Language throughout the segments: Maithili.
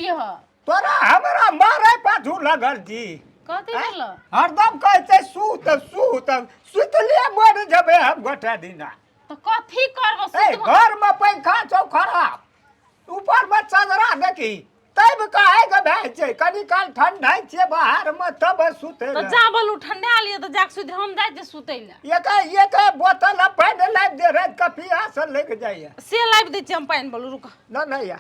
गेलियै ह? तोरा हमरा मारे पाछू लगल छी। कथी भेल? हरदम कहै छै सुत सुत, सुतले मरि जेबै हम गोटे दिना। तऽ कथी करबो? ए सुतबो? घर में पंखा छौ खराब, ऊपर में चदरा देखी, तब काहे के भए छै? कनी काल ठंडाइ छियै बाहर में तब सुते। तऽ जा बोलू, ठंडा लिअ तऽ जाके सुति, हम जाइ छियै सुतै लए। एक एक बोतल पानि लाबि दे, राति के पियास लागि जाइए। से लाबि दै छियै हम पानि, बोलू, रुक। न नहि या।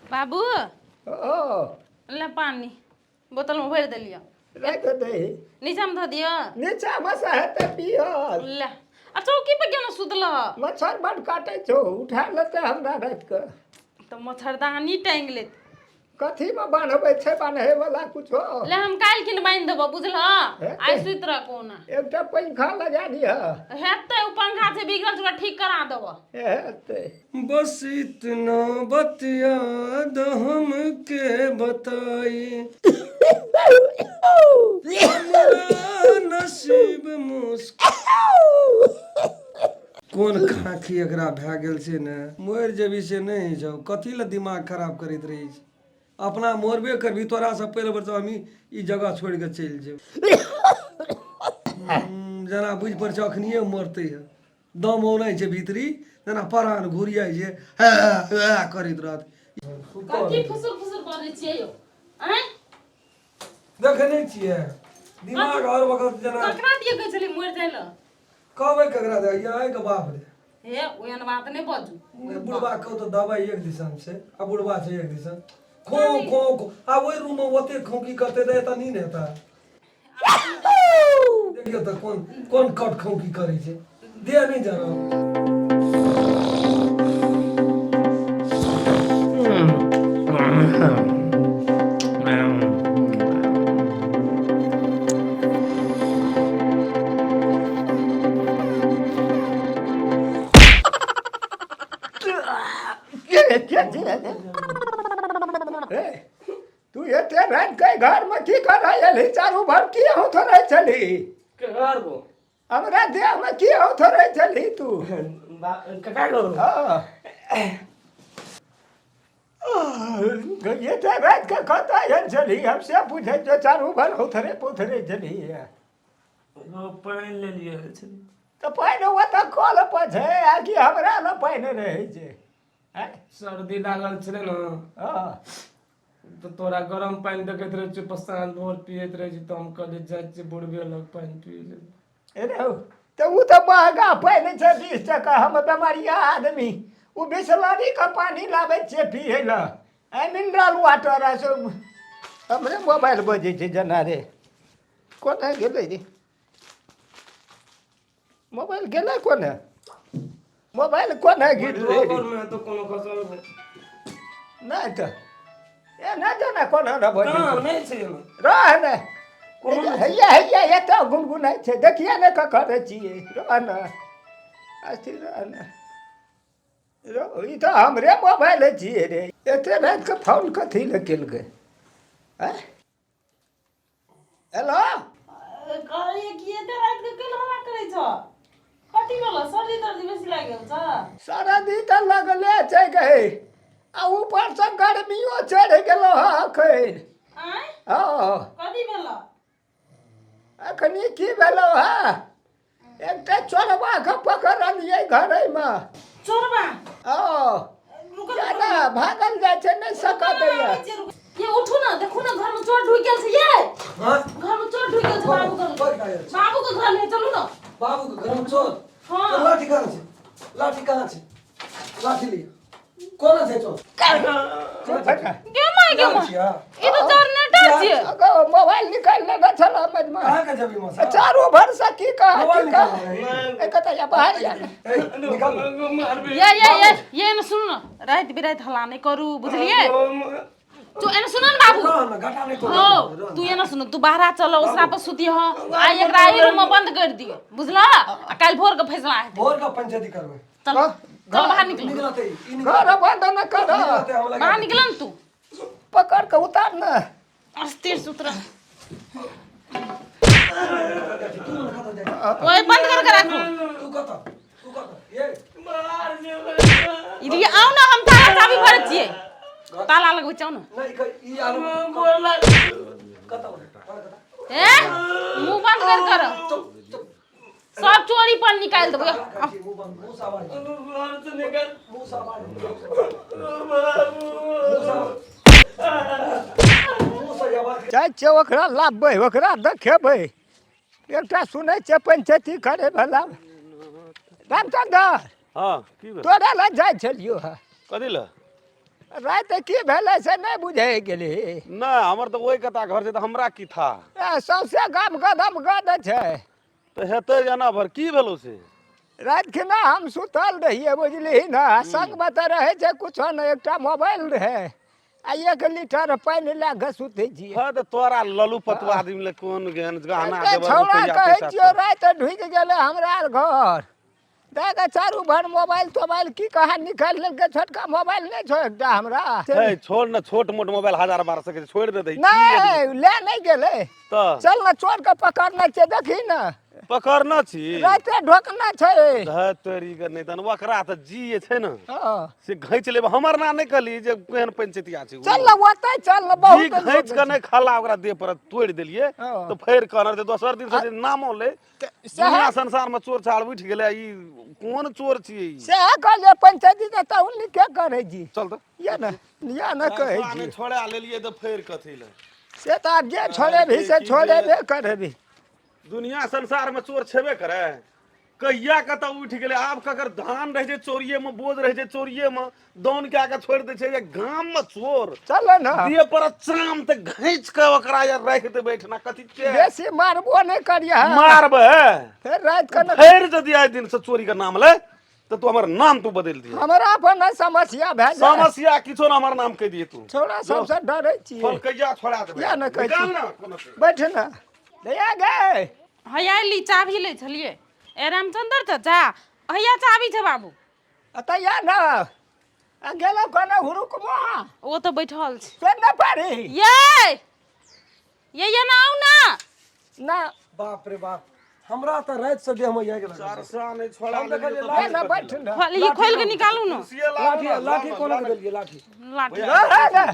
बाबू। ओ। ले, पानी बोतलमे भरि देलियै। राखि दही। नीचामे धऽ दिअ? नीचा मे से हेतै पियल। ले, आ चौकी पर केना सुतलह? मच्छर बड काटै छौ, उठा लेतै हमरा राति के। तऽ मच्छरदानी टाँगि लेत। कथी मे बान्हबै छै बान्है वाला कुछो? ले, हम काल्हि खिन बान्हि देबो, बुझलह? हेतै। आइ सुति रह कोना। एकटा पंखा लगा दिह। हेतै, ओ पंखा छै बिगड़ल छै, ओकरा ठीक करा देबो। हेतै। बस इतना बतिया द हमके बताई, हमरा नसीब मुस्क कोन खाँखी एकरा भए गेल छै ने, मरि जेबही से नहि जाउ। कथी लए दिमाग खराब करैत रहै छै? अपना मरबे करबी, तोरासँ पहिले बेर तऽ हम ई जगह छोड़ि कऽ चलि जेब। जेना बुझि पड़ै छै अखनिए मरतै है, दम औनै छै भीतरी, जेना परान घुरियाइ छै, हे हे करैत रहत। कथी फुसुर फुसुर बजै छियै यौ, आँय? देखै नहि छियै दिमाग हर वक्त जेना। ककरा दिए कहै छलियै मरि जाइ लए? कहबै ककरा दे अहाँके बाप रे। हे, ओहन बात नहि बाजू। नहि, बुढ़बा कहू तऽ दबाइ एक दिसन छै आ बुढ़बा छै एक दिसन, खो खो खो। आ ओहि रूम मे ओते खोंखी करतै तऽ एतऽ नींद हेतै? देखियौ तऽ कोन कोन कट खोंखी करै छै, देह नहि जरल। के के के ए, तू एते राति के घर में की कर रहल? चारू भर की होत रहे छली? करबो। हमरा देह में की होत रहे छली तू? कका गो। हाँ, एते राति के कतऽ आयल छली, हम से बुझै छियौ। चारू भर होथरे पोथरे छली। ओ पानि लेलियै छलै। तऽ पानि ओतऽ कल पर छै आ कि हमरा लग पानि रहै छै, आँय? सर्दी लागल छलै ने। हँ। तऽ तोरा गरम पानि देखैत रहै छियै, साँझ भोर पियैत रहै छी, तऽ हम कहलियै जाइ छियै बुढ़बे लग पानि पी लेबै। रे, तऽ ओ तऽ महगा पानि छै, 20 टका। हम बेमारिया आदमी ओ बिसलरीके पानि लाबै छियै पियै लए, आ मिनरल वाटर आ सब। हमरे मोबाइल बजै छै जेना रे। कोना गेलै रे मोबाइल? गेलै कोना मोबाइल? कोना गिरलै रे? मे तऽ कोनो खसल। नहि तऽ एना जेना कोना ने बजै कहाँ छै? नहि छै एना। रह ने। कोनो हैया हैया, एतऽ गुनगुनाइ छै, देखिए ने ककर छियै। रह ने, अस्थिर रह ने। रौ, ई तऽ हमरे मोबाइल छियै रे। एते रातिके फोन कथी लए केलकै? आँय, हेलो। कहलियै कि एते राति के केल हल्ला करै छ? कथी भेल? सर्दी तर्दी बेसी लागि गेल छ? सरदी तऽ लगले छै गै, आ ऊपरसँ गर्मियो चढ़ि गेलो हँ अखन। आँय? हँ। कथी भेल? अखनी की भेलौ हँ, एकटा चोरबा के पकड़लियै घरेमे। चोरबा? हँ। रुको। जादा भागल जाइ छै, नहि सकऽ दैया। ये, उठू ना, देखू ना, घर में चोर ढुक गेल छै ये। हाँ? घर में चोर ढुक गेल छै, बाबू के। कोइ खाइ छै? बाबू के घर में चलू ना। बाबू के घर में चोर? हाँ। तो लाठी कहाँ छै? लाठी कहाँ छै? लाठी लिअ। कोना छै चोर? चुप है ना। गे माय, गे माय। छियै? ई तऽ जनरेटर छियै। अगो मोबाइल निकालि लेने छल मजमा। कहाँ के जेबी मसा? चारू भर से की कह मोबाइल की कह। निकाल। ए, कतऽ या बाहर या ने। ए, निकाल। ये ये ये ये, एने सुनू ना, राति बिराति हल्ला नहि करू, बुझलियै? तू एने सुन ने बाबू। रह ना, घाटा नहीं हो, तू एना सुन, तू बाहरा चल, ओसरा पर सुती हो, आ एकरा एहि रूम में बंद कर दियो, बुझला? आ काल्हि भोर के फैसला हेतै। भोर का पंचायती करबै। चल चल, बाहर निकल। निकलते ई निकलते। घर बंद न कर। निकलते हम लगा। बाहर निकल ने तू। पकड़ के उतार न। अस्थिर सुतर। तू ना खाता जा। ओए, बंद कर के राखू। तू कत, तू कत ये? इधर आउ ना, हम ताला चाबी भरै छियै। घर ताला लगबै चाउ ने। नहि ई आलू कतऽ कतऽ? ए, मुंह बंद कर कर, सब चोरी पर निकालि देबै। मुंह बंद, मुंह से आवाज, मुंह से आवाज, मुंह से आवाज। जाइ छियै ओकरा लाबबै, ओकरा देखेबै। एकटा सुनै छियै पंचायती करे वला रामचंद्र। हँ, की भेल? तोरा लग जाइ छलियौ हँ। कथी लए? राति की भेलै से नहि बुझै गेली? नहि, हमर तऽ ओहि कता घर छै, तऽ हमरा की था? ए, सौंसे गाम गदम गद छै। तऽ हेतै जेना भर की भेलौ से? राति खिना हम सुतल रहियै, बुझलिही ने? संगमे तऽ रहै छै कुछो नहि, एकटा मोबाइल रहै आ 1 लीटर पानि लए कऽ सुतै छियै। हँ, तऽ तोरा ललू पतुआ आदमी ले कोन गहन गहना एते जेवर छौड़ा रुपैआ कहै पैसा? छियौ, राति ढुकि गेलै हमरा आर घर, दए कऽ चारू भर मोबाइल तोबाइल की कहाँ निकालि लेलकै। छोटका मोबाइल नहि छौ एकटा हमरा? हे, छोड़ ने, छोट मोट मोबाइल 1000-1200 के छोड़ि दे दै। नहि, ले नहि गेलै। तऽ चल ने, चोर के पकड़ना छै, देखी ने। पकड़ना छी। राते ढोकना छै। धै तोरी के, नहि तहन ओकरा तऽ जी जे छै ने से घैच लेब। हमर नाम नहि कहली जे केहन पंचैतिया छै। चल ने, ओतै चल ने। जी बहुत घैच के नहि खाला ओकरा देह पर तोड़ि देलियै हँ। तऽ फेर कहना जे दोसर दिन से जे नामो ले। सएह। दुनिया संसार में चोर चार उठि गेलै, ई कोन चोर छियै ई? सएह कहलियै, पंचायती तऽ तहुन के करै छी। चल तऽ। या ने, या ने कहै पैसा नहि छी। छोड़ा लेलियै तऽ फेर कथी ले? से तऽ आब जे छोड़ेबही से की जे- छोड़ेबे करेबही। दुनिया संसार में चोर छेबे करे, कहिया कतऽ उठि गेलै। आब ककर धान रहै छै चोरिये में, बोझ रहै छै चोरिये में, दौन कए के छोड़ि दै छै जे गाम में चोर। चल ने। देह पर चाम तऽ घैच के ओकरा यार राखि देबै एहिठिना कथी के। बेसी मारबो नहि करिहे। मारबै। फेर राति के ने। फेर यदि आइ दिन से चोरी के नाम ले तऽ तू हमर नाम तू बदलि दिहे। हमरा पर नहि समस्या भए जाय। समस्या किछो ना, हमर नाम कहि दिहे तू। छोड़ा सबसँ डरै छियै। खोल, कहिया छोड़ा देबै? या ने कहै छी। निकाल ने कोनो के। बैठ ने दैया गे। हैया ली, चाभी लै छलियै। ए रामचंद्र चाचा, हैया चाभी छै बाबू। एतऽ या ने, आ गेलौ कोना हुरुकमो? ओ तऽ बैठल छै। से नहि पारी। ये ये ये ना, आउ ना। ना। बाप रे बाप, हमरा तऽ राति से देह में आगि लागल। चारसा नहि छोड़ा हम देखलियै लेलियै तऽ या ने, बैठ ने। खोल, ई खोल के निकालू ने। कुर्सिये लाबू लाठी ने, लाठी लाबू, कोना लाबू। के देलियै लाठी? लाठी। रह ने।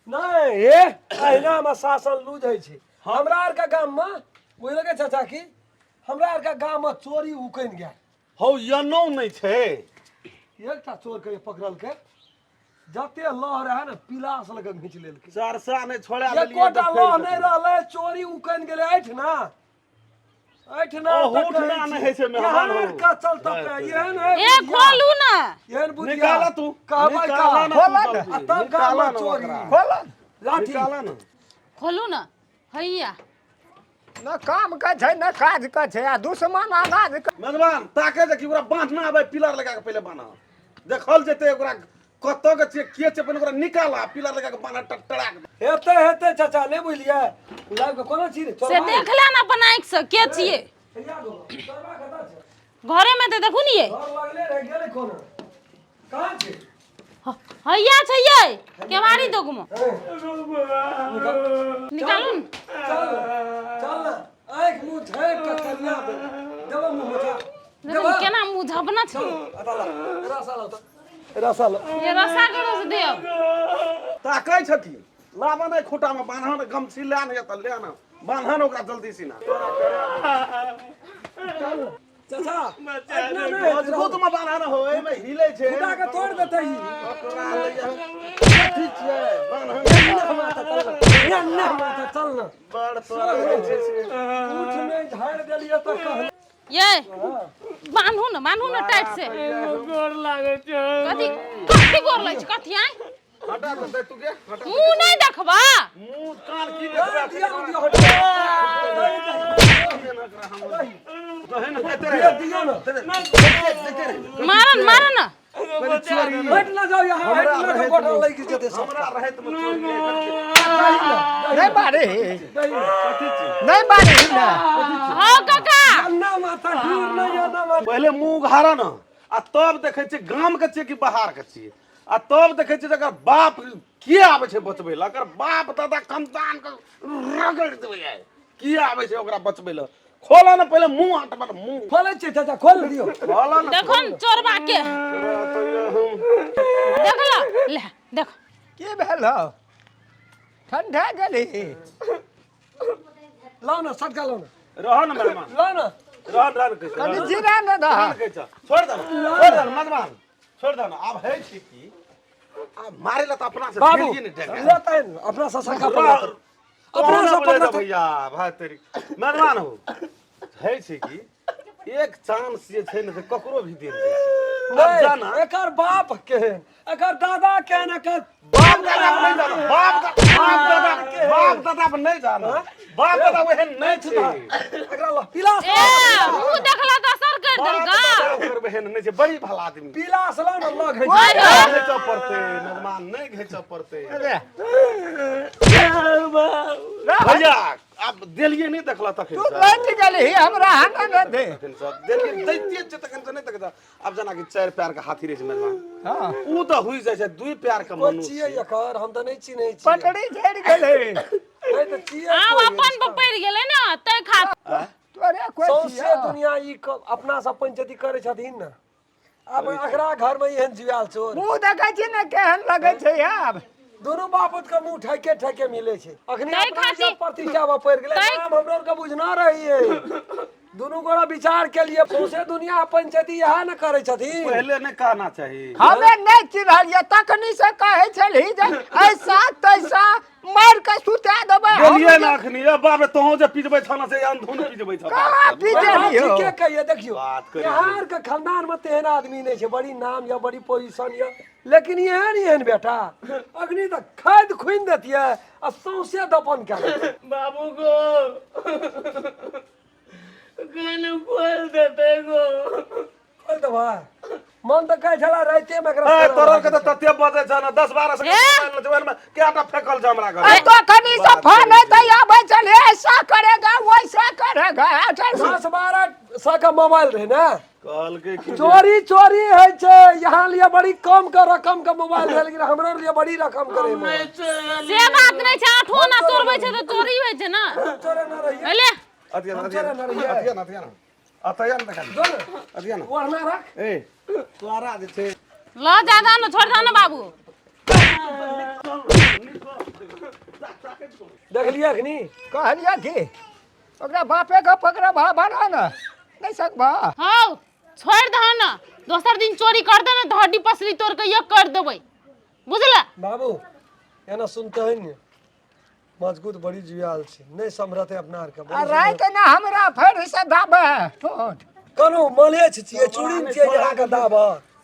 नहि हे, अहिना मे शासन लूज होइ छै। हमरा आरके गाममे बुझलकै चाचा की, हमरा आरके गाममे चोरी उकनि गेल। हौ, यनो नहि छै। एकटा चोरके पकड़लकै, जते लह रहै ने, पिलास लग घींच लेलकै। चारसा नहि छोड़ा लेलियै एकोटा तऽ लह फेर नहि रहलै, चोरी उकनि गेलै। एहिठिना एहिठिना ओहूठिना नहि होइ छै मेहमान हौ। का चलता पे एहन है। ए, खोलू ने। एहन बुधिया निकाला तू। कहबै का? निकाला ना खोला तू ने। जल्दी। आ तब निकाला गाममे ना चोरी। ओकरा। खोल। लाठी। निकाला ना। खोलू ने हैया। न काम के छै न काज के छै, आ दुश्मन अनाज के। मेजबान ताके जे कि ओकरा बांधना आबै, पिलर लगा के पहिले बान्ह, देखल जेतै ओकरा कतऽ के छियै, के छै। पहिने ओकरा निकाला, पिलर लगा के बान्ह टटरा के। हेतै हेतै चाचा, नहि बुझलियै? लाइव के कोना छी रे? से देख ले ने अपन आँखि से, के छियै। चोरबा कतऽ छै? घरे में तऽ देखू ने ये। घर लगले रहि गेलै, कोना कहाँ छै? हैया छै ये, केवाड़ी दोगमे निकालू ने। चल चल ने, आँखि मुँह झाँकि कऽ कन्या देबो मुँह मचा। देखू ने केना मुँह झपना छै। रसा लो तऽ, रसा लो। ये रसा करो से देब। ताकै छथिन, लाबऽ नहि खूटा में बान्ह ने, गमछी लए ने, तऽ ले ने, बान्ह ने ओकरा जल्दी सिना। चाचा, एतना नहि। मजबूत में बान्ह ने हो, एहिमे हिले छै। खुदा के तोड़ देतै ई। ओकरा लैया कथी छियै, बान्ह ने। ना माता चल ना, ना माता चल ना। बड़ तोरा होइ छै से। उठ में झाड़ देलियै तऽ कहल। ये बान्हू ने, बान्हू ने टाइट से। गोर लागै छै। कथी कथी गोर लगै छै, कथी आँय? हटा तऽ दे तू के, हटा। मुँह नहि देखबा? मुँह कान की देखबै? दिया दिया, हट। दही ने देते दिया रहे। दिया ना। मारन, मारन। चोरी। हट ना जाओ यहाँ, हट ना तो गोटा लागि जेतै सब। हमरा रहैत में चोरी नहि करतै। नहि मारे। दही ना। कथी छै? नहि मारे ने। हँ काका। ना माता दूर नहीं है ना माता। पहिले मुँह घारा न, आ तब देखै छियै गाम के छियै कि बाहर के छियै, आ तब देखै छियै जकर बाप के आबै छै बचबै लए। अगर बाप दादा कमदान के रगड़ि देबै आइ, के आबै छै ओकरा बचबै लए? खोलऽ ने पहिले मुँह, हटबऽ ने मुँह। खोलै छियै चाचा, खोल दियौ। खोलऽ ने। देखो ने चोरबा के, देखल ले, देख। की भेल हौ? ठंडा गेली। लाउ ने सटका, लाउ ने। रह न मेहमान। लाउ ने। रह रह कहै छै। कनि जीरा ने दह। रहन कहै छै। छोड़ दे, छोड़ दे मेहमान, छोड़ दे। आब है छै की आब मारे ला तऽ अपना से बाबू भेलिए ने डेगा। लेतै ने, अपना से सटका पकड़तै। अपना अपना से से पकड़तै। भैया भाई तेरी मेहमान हो है छै की एक चांस जे छै ने से ककरो भी देल जाइ छै। आब नहीं, जाना एकर बाप केहन, एकर दादा केहन, एकर बाप दादा पर नहीं जाना, बाप दादा, बाप दादा पर नहीं जाना, बाप दादा ओहन नहीं छै। एकरा ल पिलास। ए, मुंह देखला तऽ असर कर बाप देलका। दादा ओकर बहन नहीं छै, बड़ी भला आदमी। पिलास लाउ ने लग है। नहि घिचऽ पड़तै मेहमान, नहि घिचऽ पड़तै। अरे भैया आब देलियै नहि देखला तखन तू से। लैट गेली हमरा हाना न दे। तखन से देलियै दैतियै छै तखन से नहि देखै। आब जेना कि चारि पैर के हाथी रहै छै मेहमान, हाँ ओ तऽ हुइ जाइ छै दुई पैर के कोइ मनुष्य। छियै एकर? हम तऽ नहि चिन्है छियै। पटरी झड़ि गेलै। नहि तऽ छियै आब कोइ। अपन पर पड़ि गेलै ने तै खातिर। तोरे कोइ सौंसे छियौ? दुनिया ई अपना सब पंचायती करै छथिन ने, आब एकरा घर में एहन जुआल चोर। मुँह देखै छी ने केहन लगै छै आब। दुनू बापुत के मुंह ठैके ठैके मिले छै अखनी। तै अपना खातिर- इज्जत प्रतिष्ठा पर पड़ि गेलै। नाम हमरो आर के बुझना रहिए। दुनू गोरा विचार के लिए सौंसे दुनिया पंचायती इएह ने करै छथिन। पहिले नहि कहना चाही। हमे नहि चिन्हलियै, तखनी से कहै छलही जे ऐसा तैसा मारि के सुता देबै हम। देलियै ने अखनी, ए बाप रे, तोहूँ जे पिजबै छह ने से अंधुन पिजबै छह। कहाँ पिजलियौ? ठीके कहिए, देखियौ। बात करै बिहार के खानदान में तेहन आदमी नहि छै, बड़ी नाम या बड़ी पोजीशन या, लेकिन एहन एहन बेटा अग्नि तऽ खाद खुनि देतियै आ सौंसे दफन कए देतियै। बाबू गो, कने खोल देते गो? खोलि देबै? मन तऽ कहै छला राइते मे एकरा ए तोरा तोरा के तऽ तते बजै छ ने, 10 12 सेकंड मोबाइल छै, ओहिमे कएटा फेकल छै हमरा घर। आ तो कनी से फोन है आबै छलै, ऐसा करेगा वैसा करेगा। अच्छा, 10 12 सए के मोबाइल रहै ने। कहलकै कि चोरी चोरी होइ छै। यहाँ लिए बड़ी कम के रकम के मोबाइल रहै, लेकिन हमरो लिए बड़ी रकम के रहै मोबाइल। से बात नहि छै, आठो आना चोरबै छै तऽ चोरी होइ छै ने। चोरे न रहियै। एले। अथिया हम चोरे न रहियै। अथिया न, अथिया न, अथिया न, देखा। जो ने। अथिया न। ओढ़ना रख। ए तोरा जे छै ल जादा न, छोड़ दे ने बाबू। देखलियै अखनी? कहलियै कि ओकरा बापे के पकड़ब बना ने नहि सकबह। हौ, छोड़ि दह ने, दोसर दिन चोरी कर दे ने तऽ हड्डी पसली तोड़ के एक कर देबै, बुझला? बाबू, एना सुनते है ने, मजबूत बड़ी जुआल छै, नहि सम्हरतै अपना आरके। आ राति ने हमरा फेर से दाबे ठोठ। कनो मलेछ छियै, चूड़ी छियै अहाँके दाब।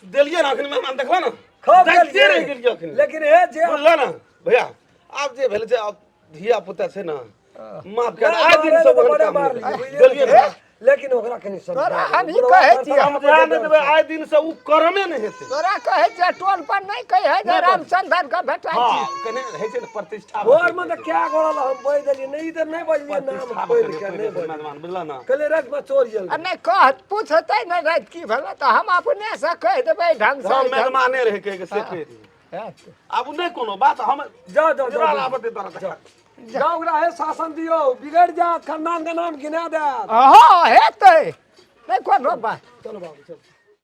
देलियै ने अखनी मेहमान, देखला ने? खब देखते रहि गेलियै अखनी। लेकिन हे जे बुझला ने भैया, आब जे भेल छै, आब धिया पुता छै ने, माफ कर, आइ दिन से ओहन काम नहि करबै। देलियै ने? लेकिन ओकरा कनि समझा। तोरा हम ई कहै छियै। हम ध्यान नहि देबै, आइ दिन से उ कर्मे नहि हेतै। तोरा कहै छियै, टोल पर नहि कहै जे रामचंद्र के बेटा हँ छी। कने होइ छै ने प्रतिष्ठा। भोर में तऽ क्या गोड़ा ला हम बज देलियै नहि तऽ नहि बजलियै नाम प्रतिष्ठा बोलि कने के पड़ि नहि जाइ छै बजलियै। मेहमान, बुझला ने? कहलियै राति में चोर गेल। आ नहि कह पूछतै ने राति की भेलै तऽ हम अपने से कहि देबै ढंग से। हम मेहमाने रहै कहि के से कहि दियै। हेतै। आब नहि कोनो बात, हम जाओ जाओ जरा जाओ। आबत तोरा देखा। जाओ, ओकरा हे शासन दियौ, बिगड़ि जायत, खानदान के नाम गिना देत। हँ, हेतै, नहि कोनो बात। चलो बाबू, चलो।